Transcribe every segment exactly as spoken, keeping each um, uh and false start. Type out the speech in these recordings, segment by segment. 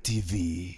T V.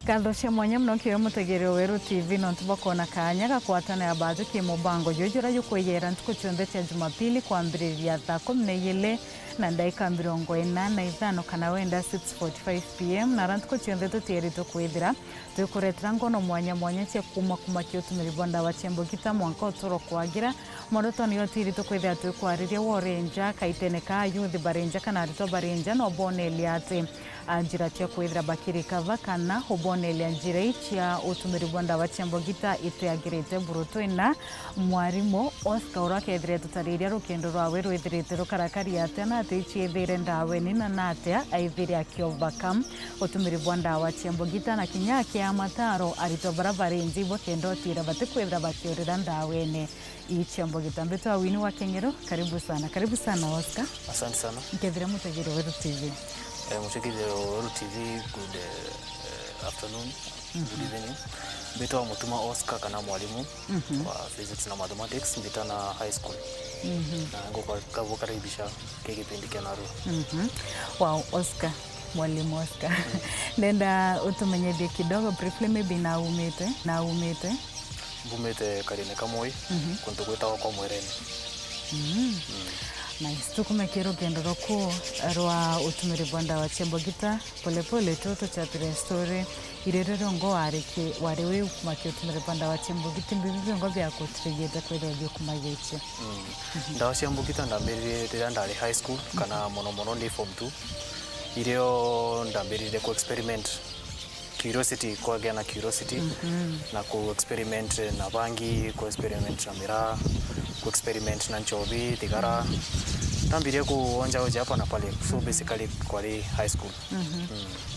Ngatho cia mwanya mono kiri mutegeri wa Weru T V nontu bwa kwona kaanya ga kwatanira baaju ki mubango juju juria jukwiyera ntuku cionthe cia Jumapili kwambiriria thaa kumi na igiri na ndaika mirongo ina na ithano kana wenda six forty-five p m, na ara ntuku cionthe tutieritwe kwithira twikuretera ngono mwanya mwanya cia kuuma kumakia utumiri bwa ndawa cia mbugita mwanka uturo kwagira. Mworoto ni utiri tukwithira twikwariria wore nja kaitene ka ayuthi bari nja kana aritwa bari nja, no bonelia ati a njira cia kwithira bakirikava kana ubonelia njira ii cia utumiri bwa ndawa cia mbugita itiagirite buru. Twina mwarimu Oscar uria akethire tutariria rukendo rwawe rwithirite rukarakari atia na ati iciithire ndaweni na natia aithire akiovaka utumiri bwa ndawa cia mbugita na kinya akia mataro aritwa bara bari nja ibakenda utira batikwithira bakiurira ndaweni. Ichembo Gitambi twa Winnie wa Keng'ero. Karibu sana, karibu sana Oscar. Asante sana. Nkethira mutegeri wa Weru T V. Eh, mutegeri wa Weru T V, good, eh, eh, afternoon, good evening. Mbitwa Mutuma Oscar kana mwalimu wa physics na mathematics, Mbitana High School. Na nguka-, ngabukaribisha ki kipindi kia narua. Wow, Oscar, mwalimu Oscar. Ndenda utumenyethie kidogo briefly, maybe na umite, na umite. Mbumite Kariene ka Moi, kuntu gwitagwa kwa Mwereni. Mm. Nice. Tukumekira rugendo rwaku rwa utumiri bwa ndawa cia mbugita polepole tu, tuchatire story. Iriro riongo wari ki, wari wi ukumakia utumiri bwa ndawa cia mbugita, imbibi biongo biakutirigite kwithirwa biukumagitie? Mm. Ndawa cia mbugita ndambiririe riria ndari high school, kana mono mono ndi form two. Irio ndambiririe ku experiment. Curiosity, kwagia na curiosity, na ku experiment na bangi, ku experiment na miraa, ku experiment na nchobi, thigara. Ndambirie kuonja onja hapa na pale. So basically kwari high school. Mm.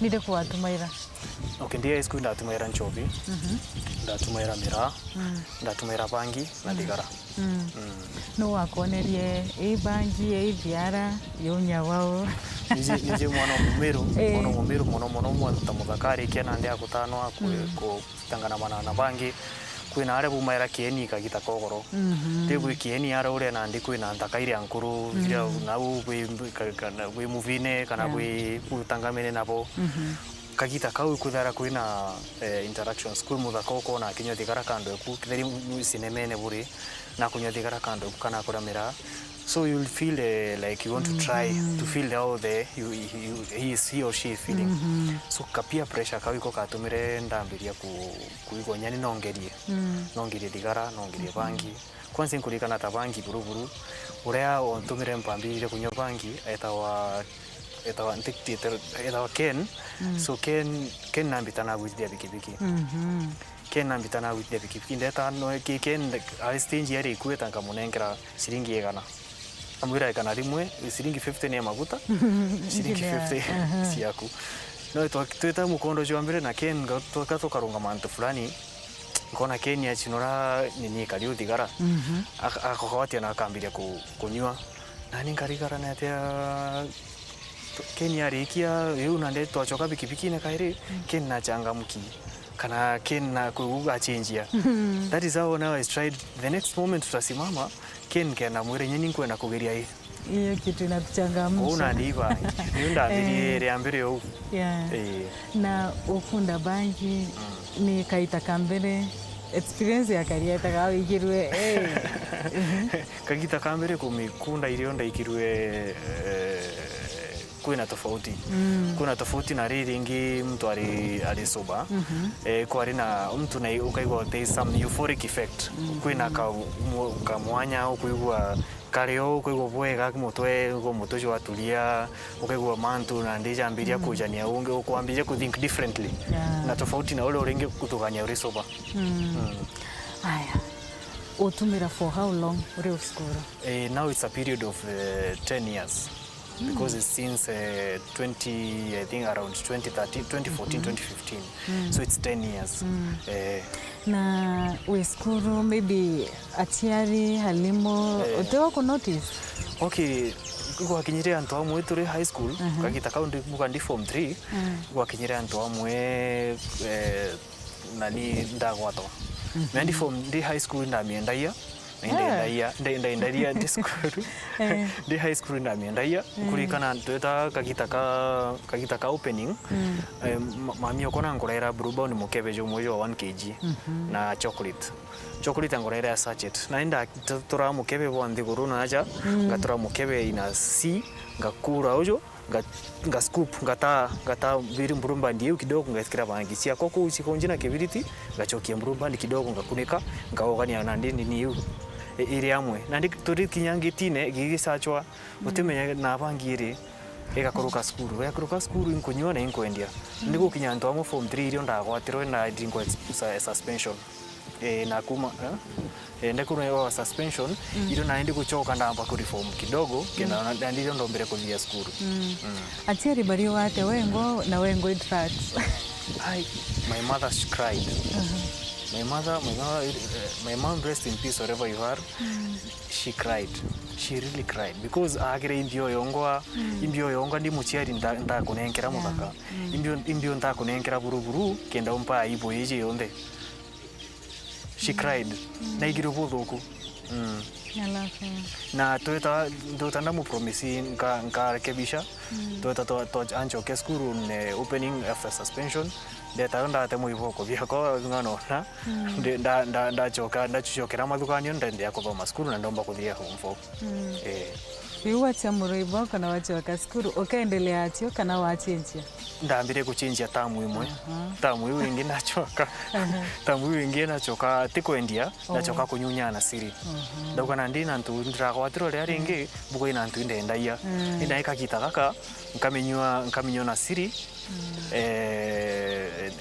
Nire kuwatumaira? Okay, ndi high school ndatumaira nchobi, ndatumaira miraa, ndatumaira bangi na thigara. Mm. Mm. Nu wakwonerie ii bangi, ii thiara, yunya wau? Nije, nije mwana wa Mumiru, eh, mwana wa Mumiru mono mono, mwa-, ta muthaka arikia nandi agutanwa ku-, ku-, kutangana na, na bangi. Kwina aria bumaira Kieni kagita kogoro. Riu gwi Kieni aria uria nandi kwina nthaka iria nkuru, iria nau bwi, ka-, kana bwi muvine, kana bwi, bwi utangamene nabo. Kagita kau ikwithira kwina, eh, interactions. Kwi muthaka ukona akinywa thigara kando eku, kethira i cinemene buri, na akunywa thigara kando eku kana akuria miraa. So you'll feel, eh, like you want to try to feel how the, you, you, he is, he or she is feeling. So ka peer pressure kau iko katumire ndambiria ku-, kuigua nyani nongerie. Nongerie thigara, nongerie bangi. Kwanza nkuririkana ta bangi buru buru, uria wantumire mpambiririe kunywa bangi, etawa, etawa, ntikitite, etawa Ken. So Ken, Ken nambita nagwitithia pikipiki. Ken nambita nagwitithia pikipiki. Ndeta no, ki-, Ken, ari stage ari ikweta, nkamunenkera ciringi igana. Amwira igana rimwe, ciringi fifty ni ya maguta, ciringi fifty ciaku. No twa-, twita mukondo jwa mbere na Ken, nga-, twaka tukarungama antu fulani, nkona Ken achinura nini kariu thigara, ak-, akagwatia na akambiria ku-, kunyua. Nani nkarigara na atia, Ken arikia, riu nandi twachoka pikipikine kairi, Ken nachangamki. Kana Ken na kwigua achenjia. That is how now I tried. The next moment tutasimama, Ken kenda mwire nyeni nkwenda kugeria ii. Hiyo kitu inatuchangamsha. Uu nandi ibangi. Niu ndambirie ria mbere uu. Yeah. Eh. Na ukunda bangi ni kaita ka mbere, experience ya karieta ka wigirwe, eh. Kagita ka mbere kumikunda irio ndaikirwe, eh, kwina tofauti. Kwina tofauti na riri ringi mtu ari, ari sober. Eh, kwari na mtu na ukaigua there is some euphoric effect. Kwina ka, mu-, kamwanya ukwigua kario, ukaigua bwega mutwe, ukaigua mutwe jwatulia, ukaigua mantu na ndijambiria kujania ungi, ukwambiria ku think differently. Yeah. Na tofauti na uria uringi kuthugania uri sober. Aya. Utumira for how long uri o cukuru? Eh, now it's a period of, eh, ten years. Because it's since, eh, twenty, I think around twenty thirteen, twenty fourteen, twenty fifteen. So it's ten years. Eh. Na wi cukuru, maybe aciari, alimu, eh, utiwa ku notice? Okay, Gwakinyire antu amwe turi high school, mhm, kagita kau ndi, muka ndi form three, mm, gwakinyire antu amwe, eh, nani ndagwatwa. Mhm. Mea ndi form, ndi high school ndamiendagia, na, eh, indendagia, nde-, ndendagia ndi school. Eh. Ndi high school ndamiendagia, mm, kurikana tweta kagita ka, kagita ka opening, mm, eh, ma-, mami okwa na nkurera Blue Band mukebe jumwe jwa one K G, mhm, na chocolate. Chocolate ankurere a sachet. Na inda t-, tura mukebe bwa nthiguru na aja, mm, ngatura mukebe ina C, ngakura uju, nga, nga scoop, ngata, ngata biri Blue Band iu kidogo, ngaikira bangi ciakwa kuu cikonji na kibiriti, ngachokia Blue Band kidogo, ngakunika, ngaogania na ndini ni iu, i-, iri amwe. Na ndi turi kinya ngitine, gigicachwa, mm, utimenya na bangi iri, igakuruka cukuru. Igakuruka cukuru, inkunyua na inkwendia. Mm. Ndi gukinya antu amwe form three irio ndagwatirwe na ndingwa ex-, sa-, suspension. Eh, na kuma, eh? Eh, ndekuru wa suspension, mm, irio naendi guchoka ndamba ku reform kidogo, kenda, mm, na, na ndirio ndombere kuthia cukuru. Mm. Mm. Aciari bari wate wengwa na wengwa interact? Ai, my mother, she cried. Aha. My mother, my mother, eh, my mom, rest in peace wherever you are. Mm. She cried. She really cried because agire imbio yongwa, mm, imbio yongwa ndi muciari nta-, ntakunenkera, yeah, muthaka. Mm. Imbio, imbio ntakunenkera buru buru, kenda umpa aibu iji yonthe. She cried. Mm. Naigire buthuku. Mm. Alafu? Na tweta, tweta ndamupromisi nka-, nkarekebisha. Mm. Tweta twa, twa, anchoke cukuru ne opening after suspension. Ndeta ndatemwa iboko biakwa ng'ano na. Mm. Ndi-, nda-, nda-, ndachoka, ndachokera mathuganio, ndendea kuthoma cukuru na ndomba kuthiria form four. Mm. Eh. Riu wachamurwa iboko na wachoka cukuru, ukaendelea atio kana wachenjia? Ndambire kuchenjia tamu imwe. Aha. Tamu iu ingi nachoka. Aha. Tamu iu ingi nachoka, ti kwendia, oh, nachoka kunyunya na siri. Aha. Ndauga na ndi na ntu ndiragwatirwo ria ringi, mm, mbugo ina ntu indendagia. Mm. Ina ikagita gaka, nkaminyua, nkaminyua na siri. Mm. Eh,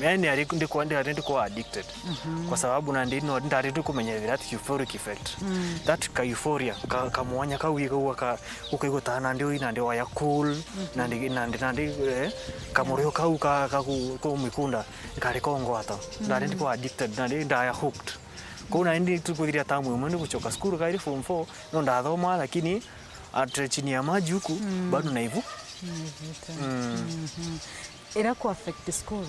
yani ari ndikwa, ndari ndikwa addicted. Mhm. Kwa sababu na ndi no, ndari ndikumenya that euphoric effect. Mm. That ka euphoria, ka, ka mwanya kau igagua ka, ukaigua ta nandi ui nandi waya cool, mhm, nandi, nandi, nandi, eh, kamurio kau ka, ka ku, ku mikunda, kari kongwata. Mm. Ndari ndikwa addicted, nandi ndaya hooked. Kou nandi tukuthiria tamu imwe ni guchoka cukuru kairi form four, no ndathoma, lakini at chini ya maji huku, mm, bado naivu. Naivuta. Mm. Mhm. Ira ku affect school?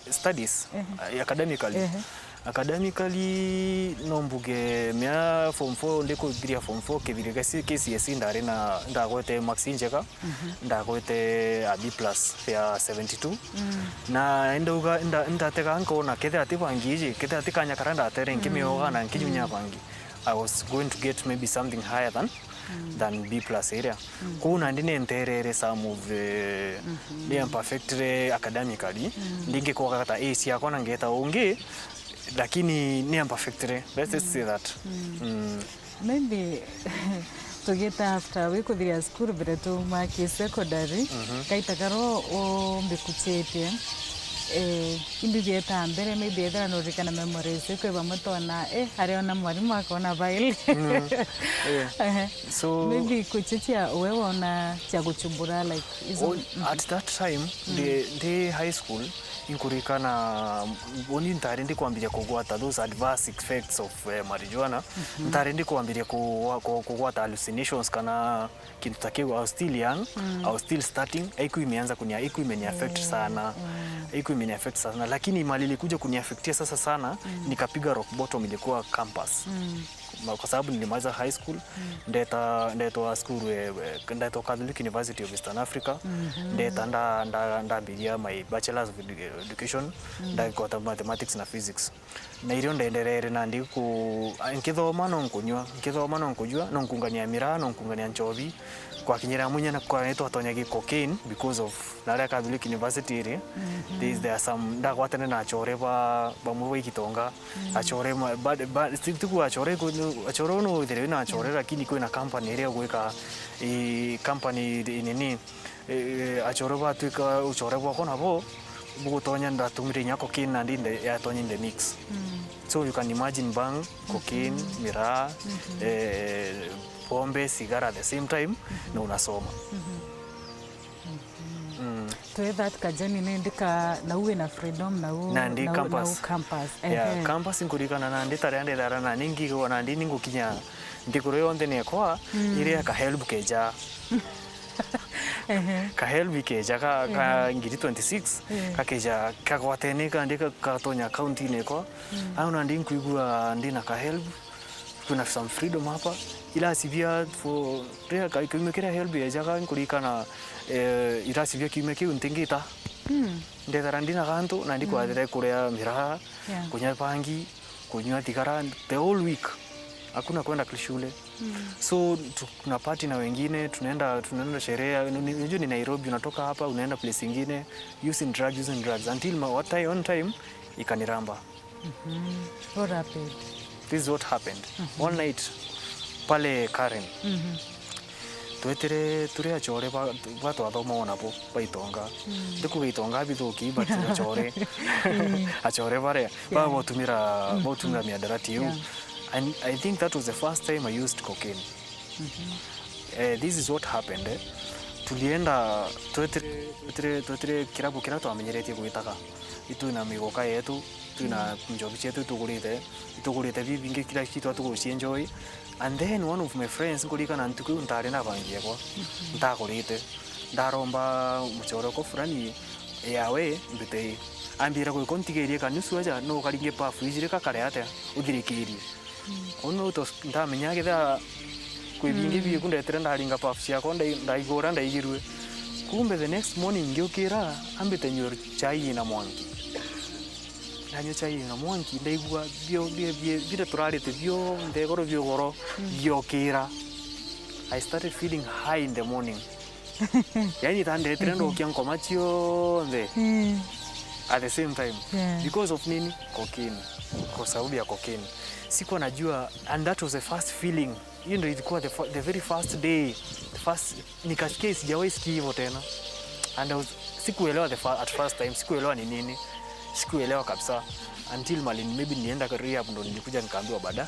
Studies, ehe, uh, academically. Ehe. Academically, no mbuge mea form four, ndikuthiria form four, kithirio kia C-, K C S E ndari na, ndagwete marks injega, mhm, ndagwete a B plus ya seventy two. Mm. Na ndauga, nda-, ndatega nkona kethira ti bangi iji, kethira ti kanya kara ndatere, mm, nkimioga na nkinyunya, mm, bangi, I was going to get maybe something higher than, mm, than B plus iria. Mm. Kou nandi ni nterere some of the, mhm, ni imperfectly academically. Mm. Ndingikwaga ta A ciakwa na ngeta ungi, lakini ni imperfectly. Let's just say that. Mm. Mm. Maybe tugite after wi kuthiria cukuru mbere tuma ki secondary, mhm, kaita karo umbikuchitie. Eh, imbi bieta mbere, maybe ethira nurikana memories, kwi bamwe twona, eh, ariona mwarimu akona baili. Mm. Yeah. Ehe. So maybe kuchichia we wona cia guchumbura, like, izo. On, mm, at that time, mm, ndi, ndi high school, inkurikana, boni ntari ndikwambiria kugwata those adverse effects of, eh, marijuana. Mhm. Ntari ndikwambiria ku-, ku-, kugwata hallucinations kana kintu ta kiu, I was still young, mm, I was still starting, aiku imeanza kunia, aiku imeni affect, eh, sana, mm, aiku imeni affect sana, lakini mali ilikuja kuni affectia sasa sana, mm, nikapiga rock bottom, ilikuwa campus. Mm. Ma-, kwa sababu nilimaliza high school, mm, ndeta, ndetwa school, eh, eh, ndetwa Catholic University of Eastern Africa, mhm, ndeta nda, nda, ndambiria my bachelors of edu-, education, mm, ndagwata mathematics na physics. Na irio ndenderere nandi ku-, a, nkithoma no nkunyua, nkithoma no nkujua, no nkungania miraa, no nkungania nchobi. Kwakinyira munya na kwa twatonya gi cocaine because of naria Catholic University iri. Mhm. There, there are some, ndagwatene na achore ba, bamwe ba Igitonga. Mm. Achore ma, ba, ba, ti, ti ku achore ku, achore no withire na achore, mm, lakini kwina company iria gwika, i company i nini, eh, achore batwika uchore bwakwa nabo bugutonya ndatumire inya cocaine nandi inde, yatonya in the mix. Mm. So you can imagine bang, cocaine, mhm, miraa, mhm, eh, pombe, sigara at the same time, mhm, na unasoma. Mhm. Mm. Twe that kajani nindi ka, nau wina freedom, nau, nandi nau, campus. Nau campus. Yeah, ehe. Campus nkurikana nandi taria ndethara nandi ngigwa nandi ningukinya Nthiguru yonthe nekwa, mm, iria ka help keja. Ehe. Ka help keja ka, ka, ehe, ngiri twenty-six, ehe, kakeja kagwatene kandi ka-, katonya account-ini ekwa. Mm. Au nandi nkwigua ndina ka help, kwina some freedom hapa. Iracibia for, ria ka-, kiumia kiria help yejaga nkurikana, eh, iracibia kiumia kiu ntingita. Mm. Ndethera ndina gantu, nandi, mm, kwathire kuria miraha, yeah, kunya bangi, kunywa thigara, the whole week. Hakuna kwenda shule. Mm. So, tu-, tuna party na wengine, tunaenda, tunaenda sherehe. Ni-, ni-, unajua ni Nairobi, unatoka hapa, unaenda place ingine, using drugs, using drugs. Until ma-, what time, one time, ikaniramba. Mhm. What happened? This is what happened. Mhm. One night, pale Karen, mhm, twetire turi achore ba, ba twathoma o nabo, ba itonga. Mm. Ndikuga itonga bithuki, but achore. Mm. Achore baria, yeah, ba botumira, mm, botumira, mm, miadarati iu. Yeah. And I think that was the first time I used cocaine. Mhm. Eh, this is what happened, eh. Tulienda, twetire, twetire, twetire kirabu kiria twamenyeretie gwitaga. Itwina migoka yetu, twina, mm, njobi cietu itugurite, itugurite bibingi kila kitu atugucienjoy. And then one of my friends, nkurikana ntuku iu ntari na bangi ekwa, mhm, ntagurite. Ndaromba muchoroko fulani, yawe, mbite ii. Ambira, gwiko ntigerie kanusu aja, no ukaringe pafu ijiri kakare atia, uthirikirie. Mm. Uu niu tos-, ndamenya kethira kwi bingi, mm, biku ndetire ndaringa puff ciakwa, ndai-, ndaigua uria ndaigirue. Kumbe the next morning ngiukira, ambite nyua chai ina mwanki. Ndanyua chai ina mwanki, ndaigua bio, bio, bio, biria turarite bionthe, igoro biogoro, mm, biokira. I started feeling high in the morning. Yani, ta ndetire, mhm, ndokia ngoma cionthe, mm, at the same time. Yeah. Because of nini? Cocaine. Kwa sababu ya cocaine. Sikuwa najua, and that was the first feeling. Hiyo ndio ilikuwa the fir-, the very first day. The first, nikasikia sijawahi sikia hivyo tena. And I was, sikuelewa the fir-, at first time, sikuelewa ni nini. Sikuelewa kabisa. Until mali maybe nienda rehab ndo nilikuja nikaambiwa baada.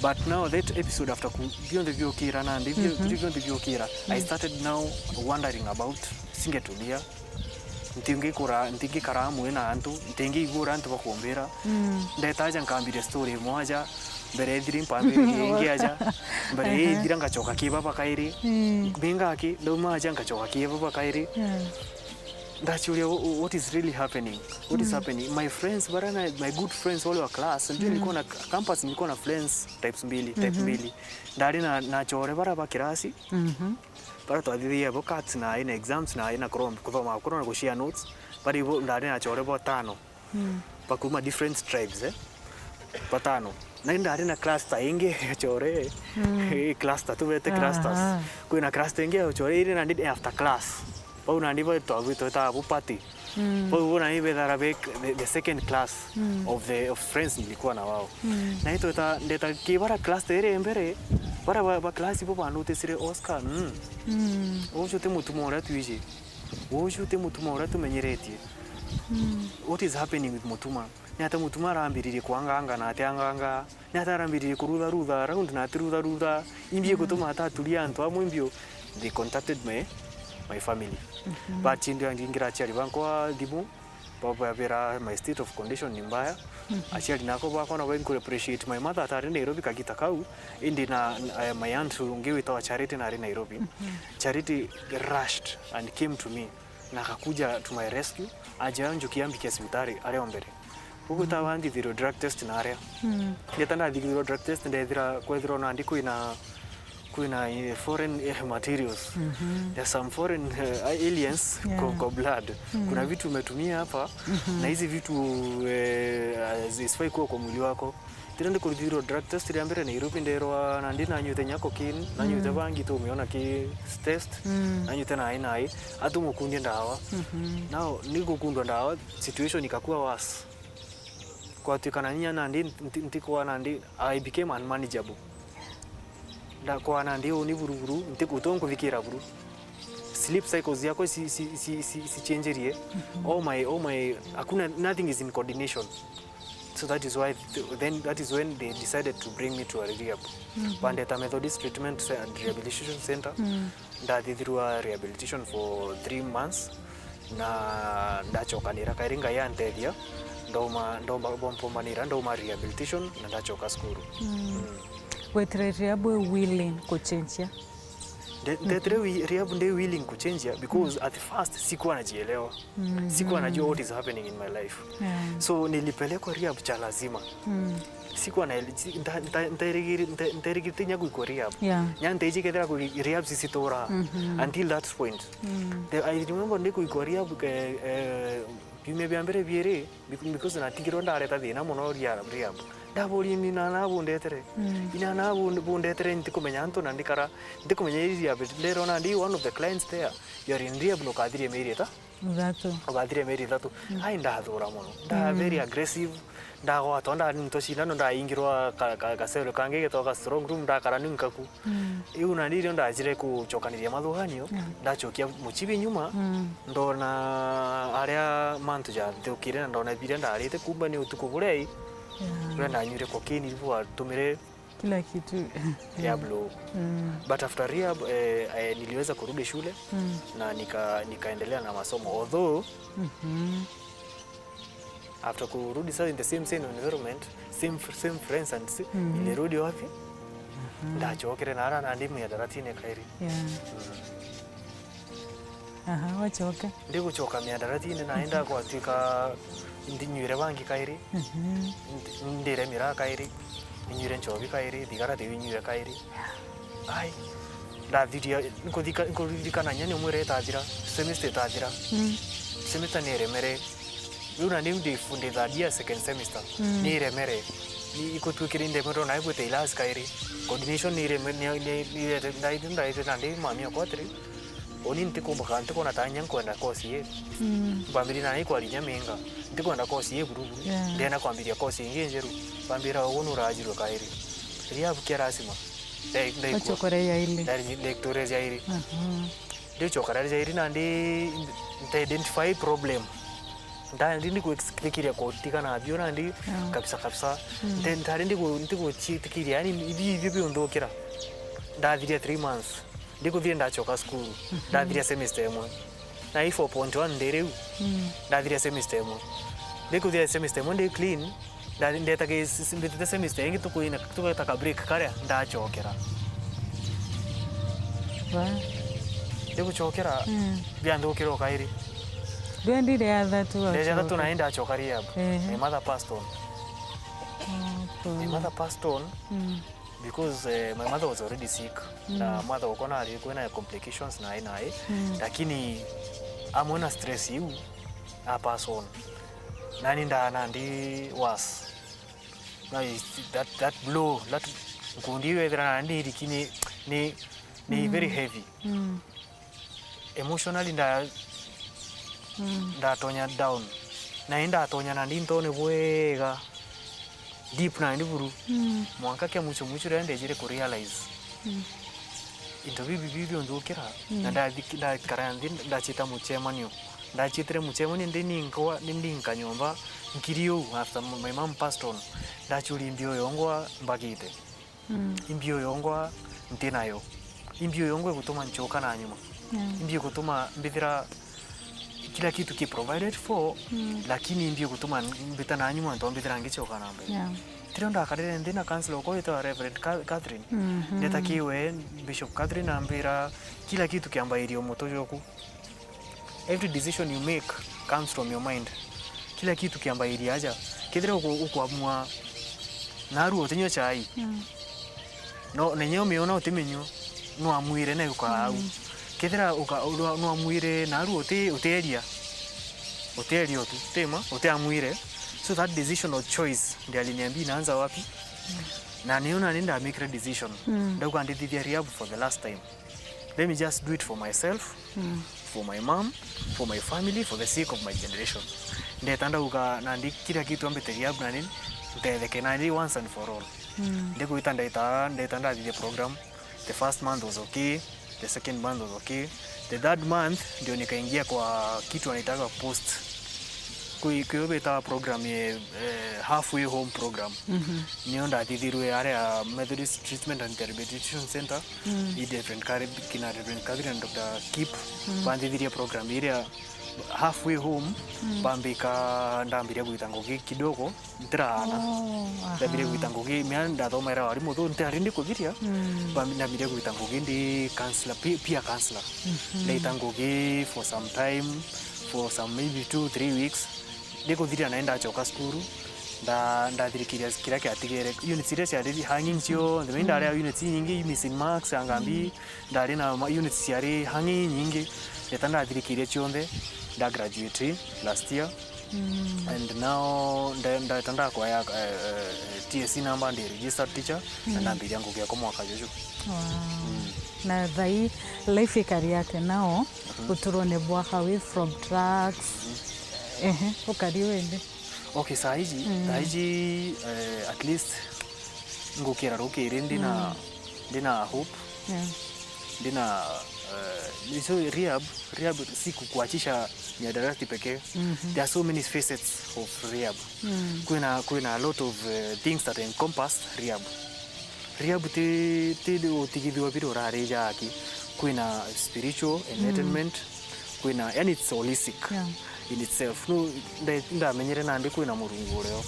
But now that episode after ku-, bionthe biokira nandi, bio-, mhm, bionthe biokira, I, mm, started now wondering about, singetulia, ntingikura, ntingikara amwe na antu, ntingiigua uria antu bakumbira. Mm. Ndetaja nkambiria story imwe aja, mbere ethire mpambire ingi aja, mbere, aha, ithira ngacoka ki baba kairi. Mm. Mbingaki, ndauma aja ngacoka ki baba kairi. Mm. Ndaciuria, "Wh-, wh-, what is really happening? What is, mm, happening?" My friends, bara na, my good friends wale wa class, ndio, mm, nilikuwa na c-, campus nilikuwa na friends types mbili, type, mhm, mbili. Ndari na, na achore bara ba kirasi, mhm, bara twathithirie bo cuts na ina exams na ina kurom-, kuthoma, kuthoma na kushare notes. Bari bo, ndari na achore bo tano. Mm. Bakuma different tribes, eh? Batano. Na indari na cluster ingi achore. Mm. Eh, cluster, tubete clusters. Aha. Kwina cluster ingi achore iri nandi after class. Bau nandi bo twa-, twitaga bo party. Mm. Bau bo nandi bethara be the, the second class, mm, of the, of friends nilikuwa na wao. Mm. Na itweta, ndeta kibara cluster iri mbere, bara ba, ba class bo banutesire Oscar, mm. Mm. Ucio ti mutuma uria twiji. Ucio ti mutuma uria tumenyeretie. Mm. What is happening with mutuma? Ni ata mutuma arambiririe kwanganga na atianganga? Ni ata arambiririe kurutha rutha around na atirutha rutha? Imbi, mm, igutuma ataturia antu amwe imbio? They contacted my, my family. Mhm. But ndio ndingira aciari bankwa thimu, bababira my state of condition ni mbaya. Mhm. Aciari nakwa bakwa nabo nku appreciate my mother atari Nairobi kagita kau, indi na, na, eh, my aunt ungi witagwa Charity nari Nairobi. Mhm. Charity rushed and came to me. Na akakuja to my rescue, aja njukia ambike cibitari aria o mbere. Koguo, mm, tawa nthithirwe drug test na aria. Mm. Ndeta ndathithirwe drug test, ndethira kwethirwa nandi kwina, kwina, eh, foreign, eh, materials. Mhm. There's some foreign, eh, aliens, yeah, kwa, kwa blood. Mm. Kuna vitu umetumia hapa, mhm, na hizi vitu, eh, hazifai kuwa kwa mwili wako. Tira ndikuruthirwa drug test ria mbere Nairobi, nderwa nandi nanyuite nya cocaine, nanyuite, mm, bangi tumiona ki test, mm, nanyuite nai nai, atumukundie ndawa. Mhm. Now, ni gukundwa ndawa, situation ikakua worse. Kwatuikana nya nandi nti-, ntikwa nandi, I became unmanageable. Ndakwa nandi uni buru buru, nti-, utonkuthikira buru. Sleep cycles yakwa si, si, si, si, si changerie. Mhm. All my, all my, hakuna, nothing is in coordination. So that is why th-, then that is when they decided to bring me to a rehab. Mhm. Bandeta Methodist Treatment Ce-, and Rehabilitation Center. Mm. Ndathithirwa rehabilitation for three months, na ndachokanira kairi Ngai antethia, ndoma, ndoma, bompombanira, ndoma rehabilitation, na ndachoka cukuru. Mm. Mm. Gwetire rehab wi willing kuchenjia? Nde- ndetire wi- rehab ndi willing kuchenjia because at first sikuwa najielewa. Sikuwa najua what is happening in my life. Yeah. So nilipelekwa rehab cha lazima. Sikuwa na nta- nta- ntairigiri- nta- ntairigite nya gwikwa rehab. Yeah. Nya ntaiji kethira kwi- rehab sisitura until that point. The- I remember ndi gwikwa rehab eh, eh, biumia bia mbere biiri. Bec- because natigirwe ndareta thina mono ria- rehab. Ndaboria ni nana bundetere. Inana bun- bundetere ntikumenya antu na ndikara ntikumenya iri rehab. Nderona ndi one of the clients there. You are in rehab na ukathiria mieri ita- Ithatu. Ukathiria mieri ithatu. Ai ndathura mono. Nda very aggressive. Ndagwatwa ndanintwa cindano ndaingirwa ka- ka- gacero kangi getagwa ga strong room ndakara ni nkaku. Iu nani irio ndajire kucokaniria mathuganio, ndacokia mucibi nyuma, ndona aria mantu jathukire na ndona biria ndarite kumba ni utuku buria i, buria ndanyuire cocaine ibu watumire Kila kitu. Rehab low. But after rehab eh, eh, niliweza kurudi shule na nika, nikaendelea na masomo although after kurudi sasa in the same same environment, same, same friends and si, nilirudi wapi? Ndachokere na ara na ndi miadaratine kairi. Yeah. Aha, wachoke. Ndiguchoka miadaratine na enda gwatuika ndinywire bangi kairi. Ndi- ndire miraa kairi. Ninywire nchobi kairi, thigara tiinywire kairi. Ai. Ndathiria nkuthika- nkuririkana nya ni umwire itathira, semester itathira. Semester ni iremere. Riu na niu ndi ndi third year second semester. Ni iremere. Ni ikutuikire ndemere na igwite ilasi kairi. Coordination ni ireme- ni ni ni ndaite ndaite na ndi mami okwa atiri. Uni ntikumbuka ntikona ta nya nkwenda course ii. Mbambirie na ni kwaria nya minga. Ntikwenda course ii buru buru. Ndenda kwambiria course ingi njeru. Bambira ugu nurajirwe kairi. Rehab kia lazima. Ndaikua. Wachokore ya ile. Ndari- ndaikutore jairi. Ndiuchokara jairi na ndi nta identify problem. Nda ndi ndikwikiria kutigana nabio na ndi kabisa kabisa. Nte- ntari ndiku- ndikuchitikiria yani ibi ibio biunthukira. Ndathiria three months. Ndikuthire ndachoka cukuru. Ndathiria semester imwe. Na i four point one ndi riu. Ndathiria semester imwe. Ndikuthira semester imwe ndi clean. Nda- ndeta ki- s- s- ndetete semester ingi tukuina tugeta ka break karia ndachokera. Ndiguchokera bianthukira o kairi. Ndwendire ya thatu. Ndeja thatu na ndachoka rehab. My mother passed on. My mother passed on. Because eh, my mother was already sick na mother okwa nari kwina complications na ai na ai. Lakini amwe na stress iu a pass on. Nani ndana ndi worse. Na is- that, that blow that nkundi iu ethira na ndi iriki ni, ni, ni very heavy. Emotionally nda ndatonya down. Na indatonya na ndintone bwega deep na ndi buru. Mwanka kia mwicho mwicho riria ndejire ku realize into bibi bibi unthukira na ndathi- ndakara nthi ndachita muchemanio. Ndachitire muchemanio ndi ninkwa ndi ndinka nyomba nkiri uu after my mom passed on. Ndachuria imbio yongwa mbagite. Imbio yongwa nti nayo. Imbio yongwa igutuma nchoka na nyuma. Imbio igutuma mbithira kila kitu ki provided for, lakini imbio igutuma mbita na nyuma nto mbithira ngichoka na mbere. Tirio ndakarire nthi na counselor okwa witawa Reverend Ca- Catherine. Ndeta kiwe Bishop Catherine ambira kila kitu kiambairia umuto joku. Every decision you make comes from your mind. Kila kitu kiambairia aja. Kethira uku- ukuamua naru utinywe chai. No nenye umiona utiminywa. Nwamwire na ukaa au. Kethira uka- nwa- nwamwire naru uti- utieria. Utieria utu. Tima utiamwire. So that decision or choice ndio aliniambia inaanza wapi? Na niona ni ndamikire decision. Ndauga ndithithia rehab for the last time. Let me just do it for myself, for my mom, for my family, for the sake of my generation. Ndeta ndauga nandi kila kitu ambite rehab nani ntetheke nandi once and for all. Ndikuita ndeta ndeta ndathithia program. The first month was okay, the second month was okay. The third month ndio nikaingia kwa kitu anaitaga post. Kwi- kwio bitawa program ye eh, halfway home program. Nio ndathithirwe aria Methodist Treatment and Rehabilitation Center. I Reverend Kari- kina Reverend Catherine na Doctor Kip banthithirie program iria Halfway home, mm, bambika ndambiria gwita ngugi kidogo, ntiraana. Oh, aha. Ndambiria gwita ngugi, mea ndathomaira warimu thu, ntari ndi kuthiria. Mm. Bambi-, ndambiria gwita ngugi ndi counselor, pe-, peer counselor. Mhm. Ndaita ngugi for some time, for some maybe two, three weeks. Ndi kuthiria nae ndachoka cukuru, nda-, ndathirikiria kiria kiatigere. Units iria ciari hanging cionthe, mea ndari a units inyingi, missing marks, angambi, mm. Ndari na ma-, units ciari hang'i inyingi, ndeta ndathirikirie cionthe, nda graduate last year. Mm. And now nde-, ndeta ndakwaya, eh, eh, T S C number, ndi registered teacher, na, mm, ndambiria ngugi yakwa mwaka juju. Wow. Mm. Na thai life ikari atia nao, mhm, uturone bwaka away from drugs? Mhm. Ehe, ukari wende. Okay, saa iji, mm, saa iji, eh, at least ngukira rukiri ndina, mm, ndina hope. Yeah. Ndina, eh, so rehab, rehab si kukuachisha miadarati pekee. Mhm. There are so many facets of rehab. Mm. Kwina, kwina a lot of, eh, things that encompass rehab. Rehab ti, ti utigithua biri urarija aki. Kwina spiritual, mm, enlightenment, kwina, yani it's holistic, yeah, in itself. No, nda-, ndamenyere nandi kwina Murungu urio.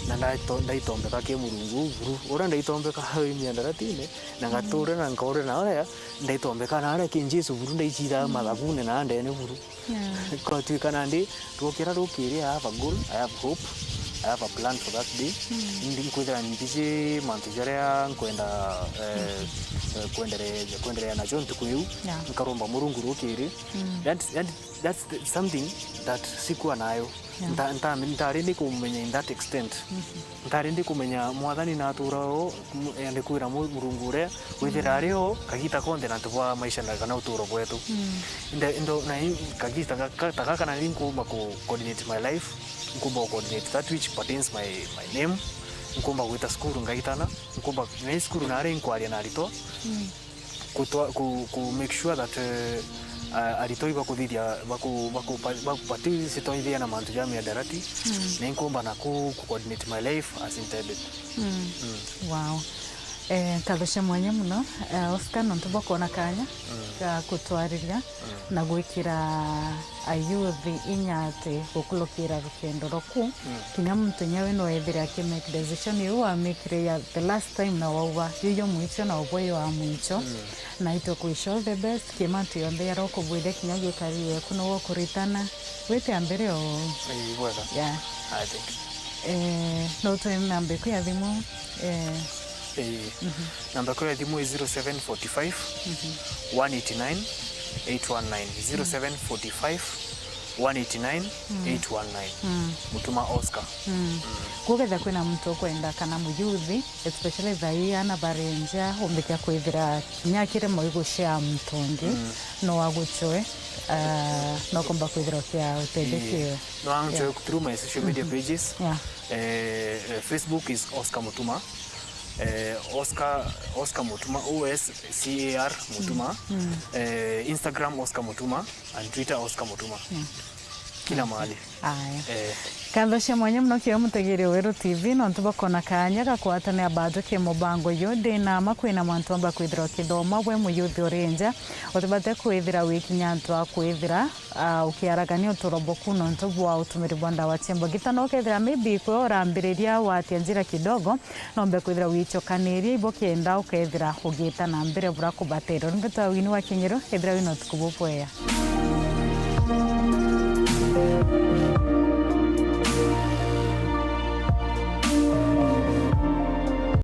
Na ndaito-, ndaitombeka ki Murungu uu buru. Uria ndaitombeka wi miandaratine, na, mm, ngatura na nkaura na uria ndaitombeka na aria ki Jesu buru, ndaicithaga, mm, mathabune na ndene buru. Yeah. Kwatuika nandi, rukira rukiri, I have a goal, I have hope, I have a plan for that day. Mm. Ndi nkwithira mbiji mantu jaria nkwenda, eh, eh, kwenderea, kwenderea najo ntuku iu. Yeah. Nkaromba Murungu rukiri. Mm. That's, that, that's the, something that sikuwa nayo. Yeah. Nta-, nta-, ntari ndi kumenya in that extent. Mhm. Ntari ndi kumenya Mwathani natura o, m-, ende kwira mu-, Murungu uria withira, mm, ari o kagita konthe na ntu bwa maisha na kana uturo bwetu. Mm. Inde, ndo, na i-, kagita ga-, ga-, ta gaka nari nkumba ku coordinate my life, nkumba ku coordinate that which pertains my, my name, nkumba gwita cukuru ngaitana, nkumba, na i cukuru nari nkwaria na aritwa, mm, kutwa-, ku, ku make sure that, eh, a-, aritwa ibakuthithia, baku, baku, baku participate na mantu ja miadarati, mm, na inkumba na ku, ku coordinate my life as intended. Mm. Mm. Wow. Eh, nkatho cia mwanya muno, eh, Oscar, nontu bwa kwona kanya, mm, ga kutwariria, mm, na gwikira ayuthi inya ati gukulukira rukendo rwaku, mm, kinya muntu inya we no ethire aki make decision iu wamikire ya the last time na wauga, yuyo mwicho na ubwo yo wa mwicho. Mm. Na itwe kwish all the best, ki mantu yonthe yaria ukubwithia kinya gikari weku no ukuritana. Wite a mbere o. Ii, bwega. Yeah. I think. Eh, no utwe namba iku ya thimu, eh. Ii. Mhm. Namba iku ya thimu i zero seven forty five, one eighty nine, eight one nine. Zero seven forty five, one eighty nine, eight one nine. Mm. Mutuma Oscar. Mm. Mm. Kugethia kwina muntu ukwenda kana muyuthi, especially thaa ii ana bari nja, umbikia kwithira kinya akiri moigu cia muntu ungi, mm, no aguchwe, ah, no kumba kwithira ukia utethekio. Ii. No anchwe, yeah, through my social media, mhm, pages. Yeah. Eh, eh, Facebook is Oscar Mutuma. Eh, Oscar, Oscar Mutuma, O S C A R Mutuma. Mm. Mm. Eh, Instagram Oscar Mutuma, and Twitter Oscar Mutuma. Yeah. Kila mahali. Aya. Eh. Nkatho cia mwanya muno kio mutegeri Weru T V, nontu bwa kwona kanya ga kwatania batu ki mubango uyu. Ndi na ma kwina mantu amba kwithira ukithoma bwe muyuthi uri nja, utibate kwithira wikinya antu a kwithira, ah, ukiaragania uturo bwaku nontu bwa utumiri bwa ndawa cia mbagita. No ukethira maybe kwe urambiriria watia njira kidogo, nombe kwithira wichokaniria ibo kenda ukethira ugiita na mbere bura kubaterwa. Ni mbetwa Wini wa Kinyiru, ethira wina utuku bubwea.